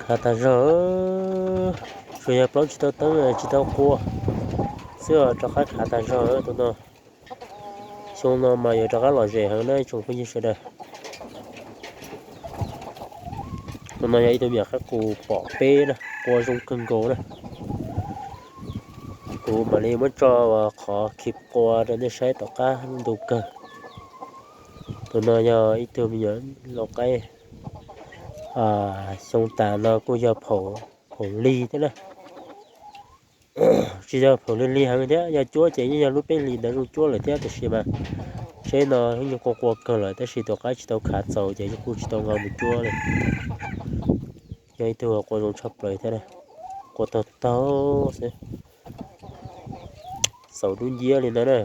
Khav tag zog, tsuas yog plaub tsis tau teeb tsis tau qua xwb os, rov qab khav tag zog tus no. Xyoo no mas yuav rov qab lom zem heev na ib tsoom phooj ywg sawv daws. Tus no yog ib tug me nyuam qaib qus pom peb na, qua zoo kawg nkaus na. Kuv mam li muab tso qhov clip qua rau nej saib tom qab ntu kawg. Tus no yog ib tug me nyuam lau qaib, xyoo tas no kuj yog phaum lig thiab na. Tsis yog phaum lig lig heev thiab, yog cuab ces yeej yog lub peb hlis ntawd zoo cuab lawm thiab, tiam sis mas tsheb no yeej qua qua kawg lawm tab sis tus qaib tsis tau khav txaus ces kuj tsis tau nqa mus cuab li. Yog ib tug qua zoo tshaj plaws thiab, qua taug taug xwb, xaus dub nciab li ntawd na.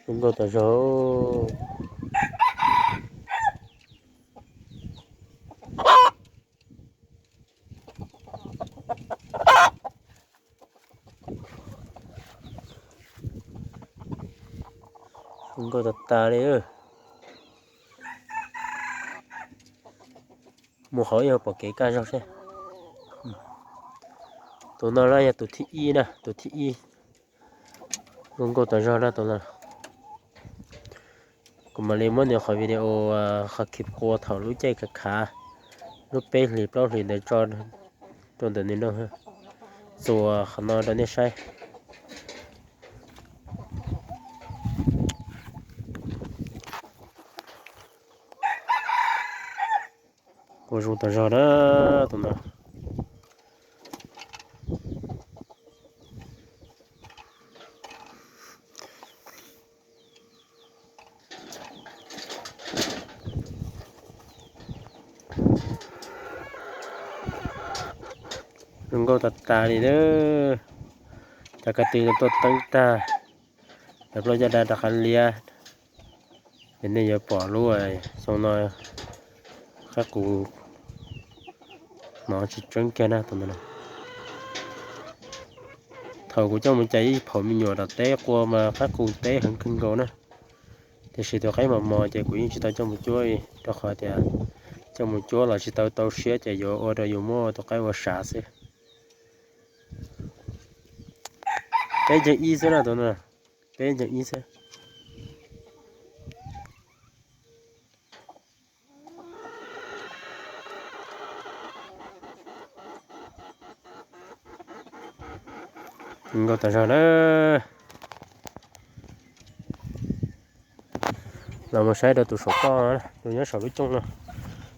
Zoo nkauj tas zog. Zoo nkauj tas tas li. Mus hauv yog pom kev kaj zog seb. Tus no na yog tus thib ib na, tus thib ib. Zoo nkauj tas zog na tus no. Kuv mam li muab nws qhov video, qhov clip qua thaum lub caij khav khav, lub peb hlis plaub hlis ntawd tso rau ntawm nws no, txuas qhov no rau nej saib. Qua zoo tas zog na tus no. Zoo nkauj tas tas li na. Cov ko tw no tuaj teeb tag, cov plaub caj dab rov qab liab. Ces nej yuav pom lub xyoo no qaib qus hnov tsis tseeb kiag na tus no. Thaum kuv coj mus cais ib phaum me nyuam tom teb qua mas qaib qus teb heev kawg nkaus na. Tiam sis tus qaib mos mos ces kuv yeej tsis tau coj mus cuab li, rau qhov tias coj mus cuab los tsis tau tau siab ces yuav ua rau yus muab tus qaib ua sav xwb. Peb nceeg ib xwb na tus no, peb nceeg ib xwb. Nkauj tas zog na. Los mus saib rau tus saum toj, tus nyob saum lub cooj no.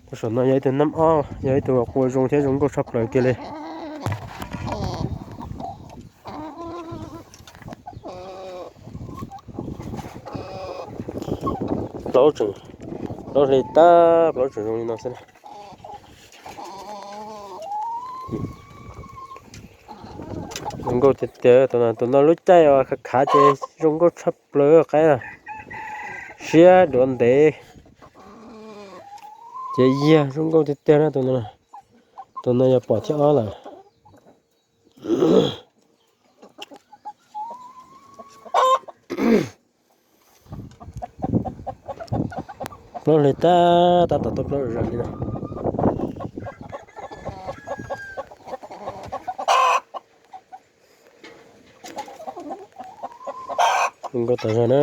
Tus saum no yog ib tug nab ob, yog ib tug qua zoo thiab zoo nkauj tshaj plaws kiag li. Plaub tseem, plaub hli tag plaub tseem zoo li no xwb. Zoo nkauj tiag tiag, tus no lub caij uas khav khav ces zoo nkauj tshaj plaws qaib na. Siab duav ntev ces yog zoo nkauj tiag tiag na tus no. Tus no yog pom thib ob lawm. Plaub hli tab tab tom tuaj plaub zom zaws li no. Nkauj tas zog na.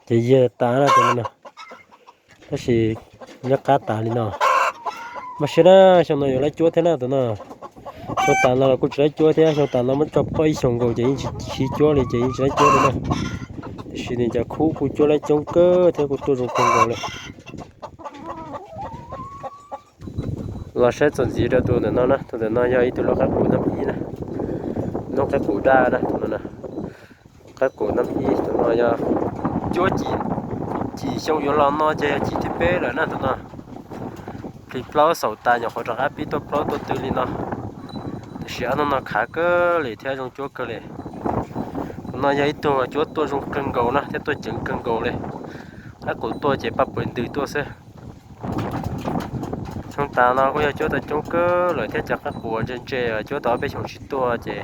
Ces yog tas na tus no, tab sis nyob qab tas li no. Mas siab na, xyoo no yuav laib cuab thiab na tus no. Xyoo tas no los kuj tsis laib cuab thiab, xyoo tas no muab tso poj ib xyoos nkaus ces yeej tsis cuab li ces yeej tsis laib cuab li na. Tiam sis nws cov khub kuj cuab laib coob kawg thiab kuj tuaj zoo kawg nkaus li. Los saib txuas ntxiv rau tus ntawm no na, tus ntawm no yog ib tug lub qaib qus nab ib na, lub qaib qus daj na tus no. Qaib qus nab ib tus no yog cuab cim, cim xyoo yuav los no ces yog cim thib peb lawm na tus no. Plaub xaus tas nyuam qhuav rov qab pib tuaj plaub tuaj tw li no, tiam sis ob hnub no khav kawg li thiab zoo cuab kawg li. Tus no yog ib tug cuab tuaj zoo kawg nkaus na thiab tuaj ceev kawg nkaus li. Qaib qus tuaj ces paj pawg ntws tuaj xwb. Xyoo tas no kuj yog cuab tau coob kawg lawm thiab, cov qaib qus ntse ntse cuab tau ob peb xyoos tsis tuaj ces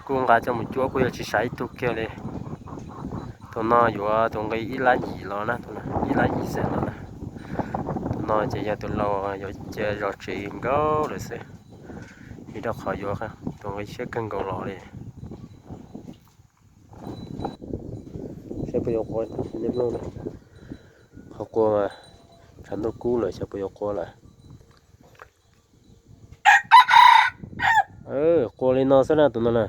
kuj nqa coj mus cuab kuj yog tsis sav ib tug kiag li. Tus no yuav tus nqi ib lab yim los na, ib lab yim xees los na. Tus no ces yog tus laus yuav cia zog tsev nkaus lawm xwb, vim rau qhov yuav tus nqi siab kawg nkaus los li. Saib puas yuav qua, qhov qua mas tshav ntuj kub lawm xyov puas yuav qua lawm. Qua li no xwb na tus no na.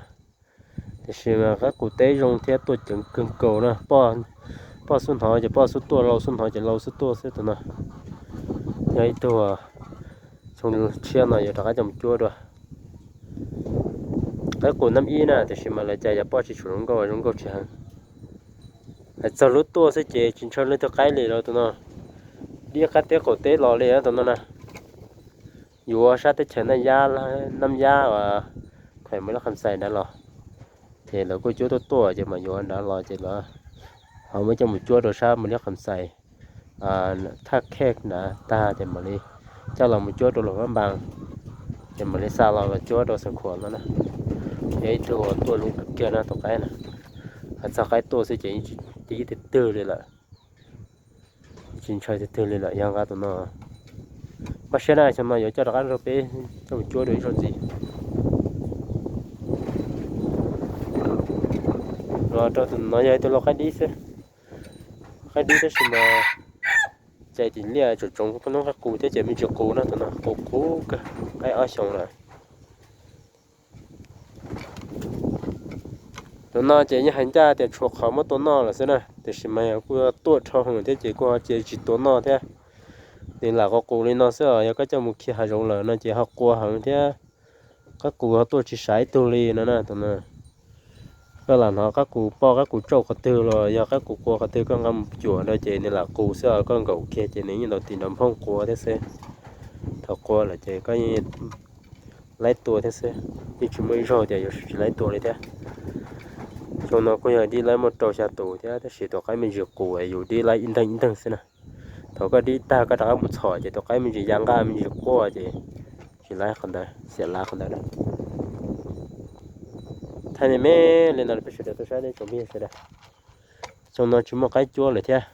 Tiam sis mas qaib qus teb zoo thiab tuaj ceev kawg nkaus na. Poj xub hnov ces poj xub tuaj, lau xub hnov ces lau xub tuaj xwb tus no. Yog ib tug xyoo tshiab no yuav rov qab coj mus cuab dua. Qaib qus nab ib na, tiam sis mas lawv cas yog poj tsis tshua zoo nkauj, zoo nkauj tsis heev. Hais txog lub tuaj xwb ces tsis ntshaw leej twg qaib li los tus no. Dib qab teb qaum teb los li tus no na. Yuav sab teb chaws Naj Yab, Naj Yab uas khuem Mawv Liab Kham Xais nrad los, ces lawv kuj cuab tuaj tuaj ces mas yuav nrad los ces lawv ho muab coj mus cuab rau sab Mawv Liab Kham Xais, Thaj Khej nrad tag ces mam li coj los mus cuab rau Luam Mab Npas, ces mam li xa los los cuab rau Xeev Khuam no na. Yog ib tug tuaj zoo kawg kiag no tus qaib na. Hais txog qaib tuaj xwb ces ib tig twg li lawm, tsis ntshaw tig twg li lawm yog nqa tus no. Npaj siab na, xyoo no yuav coj rov qab rau peb coj mus cuab dua ib zaug ntxiv. Los rau tus no yog ib tug lau qaib dib xwb, qaib dib tab sis mas cais tim liaj tsoom tsoov hnub qaib qus thiab ces me ntsis qus na, tus no qus qus kawg, qaib ob xyoos lawm. Tus no ces yeej hais ncaj tias tshuav qhov muab tua noj lawm xwb na, tiam sis mas yog kuj tuaj dhau heev thiab ces kuj ho cia tsis tua noj thiab. Nws lam qus qus li no xwb os, yog koj coj mus khi hav zoov lawm no ces ho qua heev thiab. Qaib qus ho tuaj tsis sav ib tug li no na tus no. Koj lam hnov qaib qus poj qaib qus tsauj qhov twg los yog qaib qus qua qhov twg koj nqa mus cuam rau ces nws lam qus xwb os, koj nkaum kiag ces nws yeej ntaus tis nrov nphooj qua thiab xwb. Thaum qua lawm ces koj yeej laib tua thiab xwb, yeej tsis muaj ib zaug tias yuav tsis laib tua li thiab. Xyoo no kuj yog dib laib muaj rau xya tus thiab tab sis tus qaib me ntsis qus yus dib laib ib nteeg ib nteeg xwb na. Thaum koj dib tag koj rov qab mus txhom ces tus qaib me ntsis ya nqaj me ntsis quaj ces tsis laib qhov ntawd, xiam lav qhov ntawd. Thaij me me li no peb sawv daws tau saib ne tsoom phooj ywg sawv daws. Xyoo no tsis muaj qaib cuab lawm thiab,